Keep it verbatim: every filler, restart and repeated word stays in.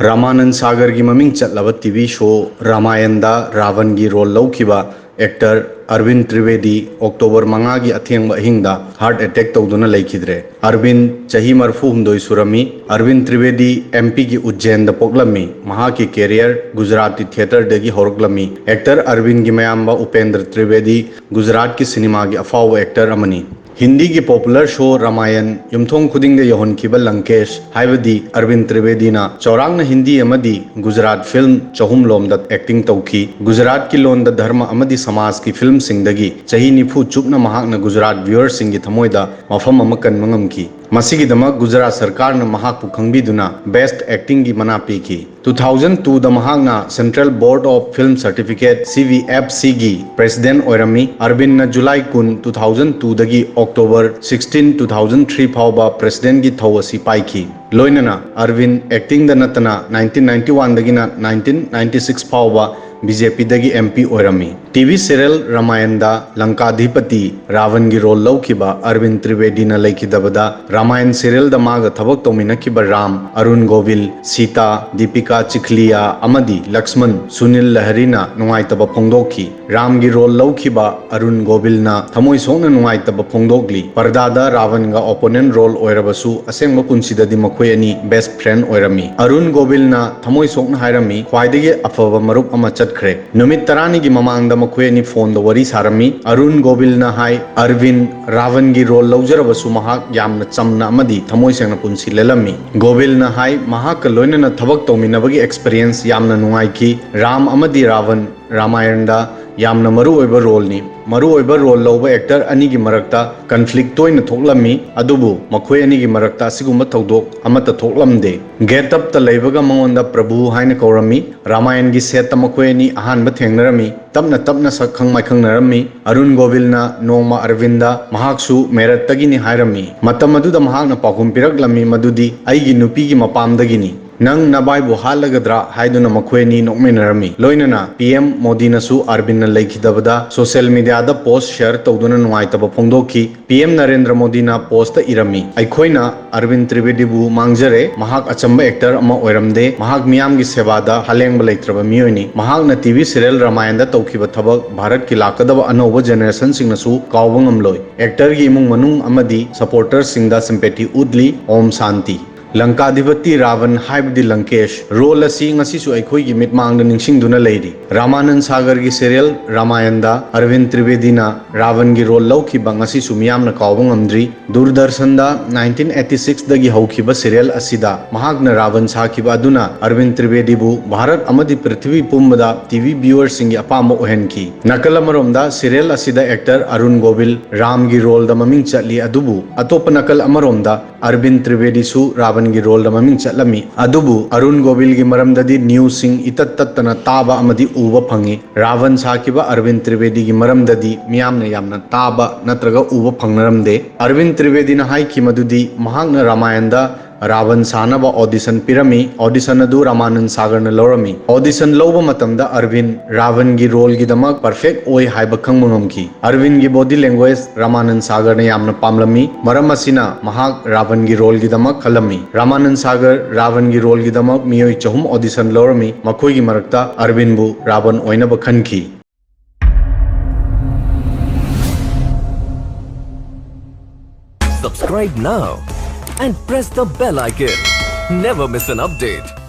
ꯔꯥꯃꯥꯅꯟ ꯁꯥꯒꯔꯒꯤ ꯃꯃꯤꯡ ꯆꯠꯂꯕ T V ꯁꯣ ꯔꯥꯃꯥꯌꯟꯗ ꯔꯥꯚꯟꯒꯤ role ꯂꯧꯈꯤꯕ ꯑꯦꯛꯇꯔ ꯑꯔꯕꯤꯟ ꯇ꯭ꯔꯤꯕꯦꯗꯤ ꯑꯣꯛꯇꯣꯕꯔ ꯃꯉꯥꯒꯤ ꯑꯊꯦꯡꯕ ꯑꯍꯤꯡꯗ ꯍꯥꯔꯠ ꯑꯦꯇꯦꯛ ꯇꯧꯗꯨꯅ ꯂꯩꯈꯤꯗ꯭ꯔꯦ꯫ ꯑꯔꯕꯤꯟ ꯆꯍꯤ ꯃꯔꯤꯐꯨ ꯍꯨꯝꯗꯣꯏ ꯁꯨꯔꯝꯃꯤ꯫ ꯑꯔꯕꯤꯟ ꯇ꯭ꯔꯤꯕꯦꯗꯤ ꯑꯦꯝ ꯄꯤꯒꯤ ꯎꯖ꯭ꯖꯦꯟꯗ ꯄꯣꯛꯂꯝꯃꯤ꯫ ꯃꯍꯥꯛꯀꯤ ꯀꯦꯔꯤꯌꯔ ꯒꯨꯖꯔꯥꯠꯀꯤ ꯊꯤꯌꯦꯇꯔꯗꯒꯤ ꯍꯧꯔꯛꯂꯝꯃꯤ꯫ ꯑꯦꯛꯇꯔ ꯑꯔꯕꯤꯟꯒꯤ ꯃꯌꯥꯝꯕ ꯎꯄꯦꯟꯗ꯭ꯔ ꯇ꯭ꯔꯤꯕꯦꯗꯤ ꯒꯨꯖꯔꯥꯠꯀꯤ ꯁꯤꯅꯦꯃꯥꯒꯤ ꯑꯐꯥꯎꯕ ꯑꯦꯛꯇꯔ ꯑꯃꯅꯤ꯫ ꯍꯤꯟꯗꯤꯒꯤ ꯄꯣꯄꯨꯂꯔ ꯁꯣ ꯔꯥꯃꯥꯌꯟ ꯌꯨꯝꯊꯣꯡ ꯈꯨꯗꯤꯡꯗ ꯌꯧꯍꯟꯈꯤꯕ ꯂꯪꯀꯦꯁ, ꯍꯥꯏꯕꯗꯤ ꯑꯔꯕꯤꯟ ꯇ꯭ꯔꯤꯕꯦꯗꯤꯅ ꯆꯥꯎꯔꯥꯛꯅ ꯍꯤꯟꯗꯤ ꯑꯃꯗꯤ ꯒꯨꯖꯔꯥꯠ ꯐꯤꯜꯝ ꯆꯍꯨꯝ ꯂꯣꯝꯗ ꯑꯦꯛꯇꯤꯡ ꯇꯧꯈꯤ꯫ ꯒꯨꯖꯔꯥꯠꯀꯤ ꯂꯣꯟꯗ ꯙꯔꯃ ꯑꯃꯗꯤ ꯁꯃꯥꯖꯀꯤ ꯐꯤꯜꯝꯁꯤꯡꯗꯒꯤ ꯆꯍꯤ ꯅꯤꯐꯨ ꯆꯨꯞꯅ ꯃꯍꯥꯛꯅ ꯒꯨꯖꯔꯥꯠ ꯚ꯭ꯌꯨꯋꯔꯁꯤꯡꯒꯤ ꯊꯃꯣꯏꯗ ꯃꯐꯝ ꯑꯃ ꯀꯟꯕ ꯉꯝꯈꯤ꯫ ꯃꯁꯤꯒꯤꯗꯃꯛ ꯒꯨꯖꯔꯥꯠ ꯁꯔꯀꯥꯔꯅ ꯃꯍꯥꯛꯄꯨ ꯈꯪꯕꯤꯗꯨꯅ ꯕꯦꯁ꯭ꯠ ꯑꯦꯛꯇꯤꯡꯒꯤ ꯃꯅꯥ ꯄꯤꯈꯤ꯫ ꯇꯨ ꯊꯥꯎꯖꯟ ꯇꯨꯗ ꯃꯍꯥꯛꯅ Central Board of Film Certificate, C V F ꯁꯤꯒꯤ ꯄ꯭ꯔꯦꯁꯤꯗꯦꯟꯠ ꯑꯣꯏꯔꯝꯃꯤ꯫ ꯑꯔꯕꯤꯟꯅ ꯖꯨꯂꯥꯏ ꯀꯨꯟ, ꯇꯨ ꯊꯥꯎꯖꯟ ꯇꯨꯗꯒꯤ October sixteen, two thousand three ꯐꯥꯎꯕ ꯄ꯭ꯔꯦꯁꯤꯗꯦꯟꯠꯀꯤ ꯊꯧ ꯑꯁꯤ ꯄꯥꯏꯈꯤ꯫ ꯂꯣꯏꯅꯅ ꯑꯔꯕꯤꯟ ꯑꯦꯛꯇꯤꯡꯗ ꯅꯠꯇꯅ ꯅꯥꯏꯟꯇꯤꯟ ꯅꯥꯏꯟꯇꯤ ꯋꯥꯟꯗꯒꯤꯅ ꯅꯥꯏꯟꯇꯤꯟ ꯅꯥꯏꯟꯇꯤ ꯁꯤꯛꯁ ꯐꯥꯎꯕ ꯕꯤ ꯖꯦ ꯄꯤꯗꯒꯤ ꯑꯦꯝ ꯄꯤ ꯑꯣꯏꯔꯝꯃꯤ꯫ ꯇꯤ ꯚꯤ ꯁꯤꯔꯤꯌꯦꯜ ꯔꯥꯃꯥꯌꯟꯗ ꯂꯪꯀꯥꯙꯤꯄꯇꯤ ꯔꯥꯚꯟꯒꯤ ꯔꯣꯜ ꯂꯧꯈꯤꯕ ꯑꯔꯕꯤꯟ ꯇ꯭ꯔꯤꯕꯦꯗꯤꯅ ꯂꯩꯈꯤꯗꯕꯗ ꯔꯥꯃꯥꯌꯟ ꯁꯤꯔꯤꯌꯦꯜꯗ ꯃꯥꯒ ꯊꯕꯛ ꯇꯧꯃꯤꯟꯅꯈꯤꯕ ꯔꯥꯝ, ꯑꯔꯨꯟ ꯒꯣꯕꯤꯜ, ꯁꯤꯇꯥ, ꯗꯤꯄꯤꯀꯥ ꯆꯤꯈꯂꯤꯌꯥ ꯑꯃꯗꯤ ꯂꯛꯁꯃꯟ ꯁꯨꯅꯤꯜ ꯂꯍꯔꯤꯅ ꯅꯨꯡꯉꯥꯏꯇꯕ ꯐꯣꯡꯗꯣꯛꯈꯤ꯫ ꯔꯥꯝꯒꯤ ꯔꯣꯜ ꯂꯧꯈꯤꯕ ꯑꯔꯨꯟ ꯒꯣꯕꯤꯜꯅ ꯊꯃꯣꯏ ꯁꯣꯛꯅ ꯅꯨꯡꯉꯥꯏꯇꯕ ꯐꯣꯡꯗꯣꯛꯂꯤ꯫ ꯄꯔꯗꯥꯗ ꯔꯥꯚꯟꯒ ꯑꯣꯄꯣꯅꯦꯟꯠ ꯔꯣꯜ ꯑꯣꯏꯔꯕꯁꯨ ꯑꯁꯦꯡꯕ ꯄꯨꯟꯁꯤꯗꯗꯤ ꯃꯈꯣꯏ ꯑꯅꯤ ꯕꯦꯁ꯭ꯠ ꯐ꯭ꯔꯦꯟꯗ ꯑꯣꯏꯔꯝꯃꯤ꯫ ꯑꯔꯨꯟ ꯒꯣꯕꯤꯜꯅ ꯊꯃꯣꯏ ꯁꯣꯛꯅ ꯍꯥꯏꯔꯝꯃꯤ, "ꯈ꯭ꯋꯥꯏꯗꯒꯤ ꯑꯐꯕ ꯃꯔꯨꯞ ꯑꯃ ꯆꯠꯈ꯭ꯔꯦ"꯫ ꯅꯨꯃꯤꯠ ꯇꯔꯥꯅꯤꯒꯤ ꯃꯃꯥꯡꯗ ꯃꯈꯣꯏ ꯑꯅꯤ ꯐꯣꯟꯗ ꯋꯥꯔꯤ ꯁꯥꯔꯝꯃꯤ꯫ ꯑꯔꯨꯟ ꯒꯣꯕꯤꯜꯅ ꯍꯥꯏ, "ꯑꯔꯕꯤꯟ, ꯔꯥꯚꯟꯒꯤ ꯔꯣꯜ ꯂꯧꯖꯔꯕꯁꯨ ꯃꯍꯥꯛ ꯌꯥꯝꯅ ꯆꯝꯅ ꯑꯃꯗꯤ ꯊꯃꯣꯏ ꯁꯦꯡꯅ ꯄꯨꯟꯁꯤ ꯂꯦꯜꯂꯝꯃꯤ"꯫ ꯒꯣꯕꯤꯜꯅ ꯍꯥꯏ, "ꯃꯍꯥꯛꯀ ꯂꯣꯏꯅꯅ ꯊꯕꯛ ꯇꯧꯃꯤꯟꯅꯕꯒꯤ ꯑꯦꯛꯁꯄꯤꯔꯤꯌꯦꯟꯁ ꯌꯥꯝꯅ ꯅꯨꯡꯉꯥꯏꯈꯤ꯫ ꯔꯥꯝ ꯑꯃꯗꯤ ꯔꯥꯚꯟ ꯔꯥꯃꯥꯌꯟꯗ ꯌꯥꯝꯅ ꯃꯔꯨꯑꯣꯏꯕ ꯔꯣꯜꯅꯤ꯫ ꯃꯔꯨꯑꯣꯏꯕ ꯔꯣꯜ ꯂꯧꯕ ꯑꯦꯛꯇꯔ ꯑꯅꯤꯒꯤ ꯃꯔꯛꯇ ꯀꯟꯐ꯭ꯂꯤꯛ ꯇꯣꯏꯅ ꯊꯣꯛꯂꯝꯃꯤ, ꯑꯗꯨꯕꯨ ꯃꯈꯣꯏ ꯑꯅꯤꯒꯤ ꯃꯔꯛꯇ ꯑꯁꯤꯒꯨꯝꯕ ꯊꯧꯗꯣꯛ ꯑꯃꯠꯇ ꯊꯣꯛꯂꯝꯗꯦ"꯫ ꯒꯦꯠ ꯑꯞꯇ ꯂꯩꯕꯒ ꯃꯉꯣꯟꯗ ꯄ꯭ꯔꯚꯨ ꯍꯥꯏꯅ ꯀꯧꯔꯝꯃꯤ꯫ ꯔꯥꯃꯥꯌꯟꯒꯤ ꯁꯦꯠꯇ ꯃꯈꯣꯏ ꯑꯅꯤ ꯑꯍꯥꯟꯕ ꯊꯦꯡꯅꯔꯝꯃꯤ꯫ ꯇꯞꯅ ꯇꯞꯅ ꯁꯛ ꯈꯪ ꯃꯥꯏꯈꯪꯅꯔꯝꯃꯤ꯫ ꯑꯔꯨꯟ ꯒꯣꯕꯤꯜꯅ ꯅꯣꯡꯃ ꯑꯔꯕꯤꯟꯗ ꯃꯍꯥꯛꯁꯨ ꯃꯦꯔꯠꯇꯒꯤꯅꯤ ꯍꯥꯏꯔꯝꯃꯤ꯫ ꯃꯇꯝ ꯑꯗꯨꯗ ꯃꯍꯥꯛꯅ ꯄꯥꯎꯈꯨꯝ ꯄꯤꯔꯛꯂꯝꯃꯤ ꯃꯗꯨꯗꯤ "ꯑꯩꯒꯤ ꯅꯨꯄꯤꯒꯤ ꯃꯄꯥꯝꯗꯒꯤꯅꯤ"꯫ "ꯅꯪ ꯅꯕꯥꯏꯕꯨ ꯍꯥꯠꯂꯒꯗ꯭ꯔꯥ?" ꯍꯥꯏꯗꯨꯅ ꯃꯈꯣꯏ ꯑꯅꯤ ꯅꯣꯛꯃꯤꯟꯅꯔꯝꯃꯤ꯫ ꯂꯣꯏꯅꯅ ꯄꯤ ꯑꯦꯝ ꯃꯣꯗꯤꯅꯁꯨ ꯑꯔꯕꯤꯟꯅ ꯂꯩꯈꯤꯗꯕꯗ ꯁꯣꯁꯤꯌꯦꯜ ꯃꯤꯗꯤꯌꯥꯗ ꯄꯣꯁ ꯁꯦꯌꯔ ꯇꯧꯗꯨꯅ ꯅꯨꯡꯉꯥꯏꯇꯕ ꯐꯣꯡꯗꯣꯛꯈꯤ꯫ ꯄꯤ ꯑꯦꯝ ꯅꯔꯦꯟꯗ꯭ꯔ ꯃꯣꯗꯤꯅ ꯄꯣꯁꯇ ꯏꯔꯝꯃꯤ, "ꯑꯩꯈꯣꯏꯅ ꯑꯔꯕꯤꯟ ꯇ꯭ꯔꯤꯕꯦꯗꯤꯕꯨ ꯃꯥꯡꯖꯔꯦ꯫ ꯃꯍꯥꯛ ꯑꯆꯝꯕ ꯑꯦꯛꯇꯔ ꯑꯃ ꯑꯣꯏꯔꯝꯗꯦ꯫ ꯃꯍꯥꯛ ꯃꯤꯌꯥꯝꯒꯤ ꯁꯦꯕꯥꯗ ꯍꯂꯦꯡꯕ ꯂꯩꯇ꯭ꯔꯕ ꯃꯤꯑꯣꯏꯅꯤ꯫ ꯃꯍꯥꯛꯅ ꯇꯤ ꯚꯤ ꯁꯤꯔꯤꯌꯦꯜ ꯔꯥꯃꯥꯌꯟꯗ ꯇꯧꯈꯤꯕ ꯊꯕꯛ ꯚꯥꯔꯠꯀꯤ ꯂꯥꯛꯀꯗꯕ ꯑꯅꯧꯕ ꯖꯦꯅꯦꯔꯦꯁꯟꯁꯤꯡꯅꯁꯨ ꯀꯥꯎꯕ ꯉꯝꯂꯣꯏ꯫ ꯑꯦꯛꯇꯔꯒꯤ ꯏꯃꯨꯡ ꯃꯅꯨꯡ ꯑꯃꯗꯤ ꯁꯄꯣꯔꯇꯔꯁꯤꯡꯗ ꯁꯤꯝꯄꯦꯇꯤ ꯎꯠꯂꯤ꯫ ꯑꯣꯝ ꯁꯥꯟꯇꯤ"꯫ ꯂꯪꯀꯥꯙꯤꯄꯇꯤ ꯔꯥꯕꯟ ꯍꯥꯏꯕꯗꯤ ꯂꯪꯀꯦꯁ ꯔꯣꯜ ꯑꯁꯤ ꯉꯁꯤꯁꯨ ꯑꯩꯈꯣꯏꯒꯤ ꯃꯤꯠꯃꯥꯡꯗ ꯅꯤꯡꯁꯤꯡꯗꯨꯅ ꯂꯩꯔꯤ꯫ ꯔꯥꯃꯥꯅꯟ ꯁꯥꯒꯔꯒꯤ ꯁꯤꯔꯤꯌꯦꯜ ꯔꯥꯃꯥꯌꯟꯗ ꯑꯔꯕꯤꯟ ꯇ꯭ꯔꯤꯕꯦꯗꯤꯅ ꯔꯥꯕꯟꯒꯤ ꯔꯣꯜ ꯂꯧꯈꯤꯕ ꯉꯁꯤꯁꯨ ꯃꯤꯌꯥꯝꯅ ꯀꯥꯎꯕ ꯉꯝꯗ꯭ꯔꯤ꯫ ꯗꯨꯔꯗꯔꯁꯟꯗ ꯅꯥꯏꯟꯇꯤꯟ ꯑꯩꯠꯇꯤ ꯁꯤꯛꯁꯇꯒꯤ ꯍꯧꯈꯤꯕ ꯁꯤꯔꯤꯌꯦꯜ ꯑꯁꯤꯗ ꯃꯍꯥꯛꯅ ꯔꯥꯕꯟ ꯁꯥꯈꯤꯕ ꯑꯗꯨꯅ ꯑꯔꯕꯤꯟ ꯇ꯭ꯔꯤꯕꯦꯗꯤꯕꯨ ꯚꯥꯔꯠ ꯑꯃꯗꯤ ꯄ꯭ꯔꯤꯊꯤꯕꯤ ꯄꯨꯝꯕꯗ ꯇꯤ ꯚꯤ ꯚ꯭ꯌꯨꯋꯔꯁꯤꯡꯒꯤ ꯑꯄꯥꯝꯕ ꯑꯣꯏꯍꯟꯈꯤ꯫ ꯅꯥꯀꯜ ꯑꯃꯔꯣꯝꯗ ꯁꯤꯔꯤꯌꯦꯜ ꯑꯁꯤꯗ ꯑꯦꯛꯇꯔ ꯑꯔꯨꯟ ꯒꯣꯕꯤꯜ ꯔꯥꯝꯒꯤ ꯔꯣꯜꯗ ꯃꯃꯤꯡ ꯆꯠꯂꯤ, ꯑꯗꯨꯕꯨ ꯑꯇꯣꯞꯄ ꯅꯥꯀꯜ ꯑꯃꯔꯣꯝꯗ ꯑꯔꯕꯤꯟ ꯇ꯭ꯔꯤꯕꯦꯗꯤꯁꯨ ꯔꯥꯕꯟꯒꯤ ꯔꯣꯜꯗ ꯃꯃꯤꯡ ꯆꯠꯂꯝꯃꯤ꯫ ꯑꯗꯨꯕꯨ ꯑꯔꯨꯟ ꯒꯣꯕꯤꯜꯒꯤ ꯃꯔꯝꯗꯗꯤ ꯅ꯭ꯌꯨꯁꯁꯤꯡ ꯏꯇꯠ ꯇꯠꯇꯅ ꯇꯥꯕ ꯑꯃꯗꯤ ꯎꯕ ꯐꯪꯉꯤ꯫ ꯔꯥꯕꯟ ꯁꯥꯈꯤꯕ ꯑꯔꯕꯤꯟ ꯇ꯭ꯔꯤꯕꯦꯗꯤꯒꯤ ꯃꯔꯝꯗꯗꯤ ꯃꯤꯌꯥꯝꯅ ꯌꯥꯝꯅ ꯇꯥꯕ ꯅꯠꯇ꯭ꯔꯒ ꯎꯕ ꯐꯪꯅꯔꯝꯗꯦ꯫ ꯑꯔꯕꯤꯟ ꯇ꯭ꯔꯤꯕꯦꯗꯤꯅ ꯍꯥꯏꯈꯤ ꯃꯗꯨꯗꯤ ꯃꯍꯥꯛꯅ ꯔꯥꯃꯥꯌꯟꯗ ꯔꯥꯕꯟ ꯁꯥꯅꯕ ꯑꯣꯗꯤꯁꯟ ꯄꯤꯔꯝꯃꯤ꯫ ꯑꯣꯗꯤꯁꯟ ꯑꯗꯨ ꯔꯥꯃꯥꯅꯟ ꯁꯥꯒꯔꯅ ꯂꯧꯔꯝꯃꯤ꯫ ꯑꯣꯗꯤꯁꯟ ꯂꯧꯕ ꯃꯇꯝꯗ ꯑꯔꯕꯤꯟ ꯔꯥꯕꯟꯒꯤ ꯔꯣꯜꯒꯤꯗꯃꯛ ꯄꯔꯐꯦꯛ ꯑꯣꯏ ꯍꯥꯏꯕ ꯈꯪꯕ ꯉꯝꯈꯤ꯫ ꯑꯔꯕꯤꯟꯒꯤ ꯕꯣꯗꯤ ꯂꯦꯡꯒ꯭ꯋꯦꯖ ꯔꯥꯃꯥꯅꯟ ꯁꯥꯒꯔꯅ ꯌꯥꯝꯅ ꯄꯥꯝꯂꯝꯃꯤ꯫ ꯃꯔꯝ ꯑꯁꯤꯅ ꯃꯍꯥꯛ ꯔꯥꯕꯟꯒꯤ ꯔꯣꯜꯒꯤꯗꯃꯛ ꯈꯜꯂꯝꯃꯤ꯫ ꯔꯥꯃꯥꯅꯟ ꯁꯥꯒꯔ ꯔꯥꯕꯟꯒꯤ ꯔꯣꯜꯒꯤꯗꯃꯛ ꯃꯤꯑꯣꯏ ꯆꯍꯨꯝ ꯑꯣꯗꯤꯁꯟ ꯂꯧꯔꯝꯃꯤ꯫ ꯃꯈꯣꯏꯒꯤ ꯃꯔꯛꯇ ꯑꯔꯕꯤꯟꯕꯨ ꯔꯥꯕꯟ ꯑꯣꯏꯅꯕ ꯈꯟꯈꯤ꯫ Subscribe now and press the bell icon. Never miss an update.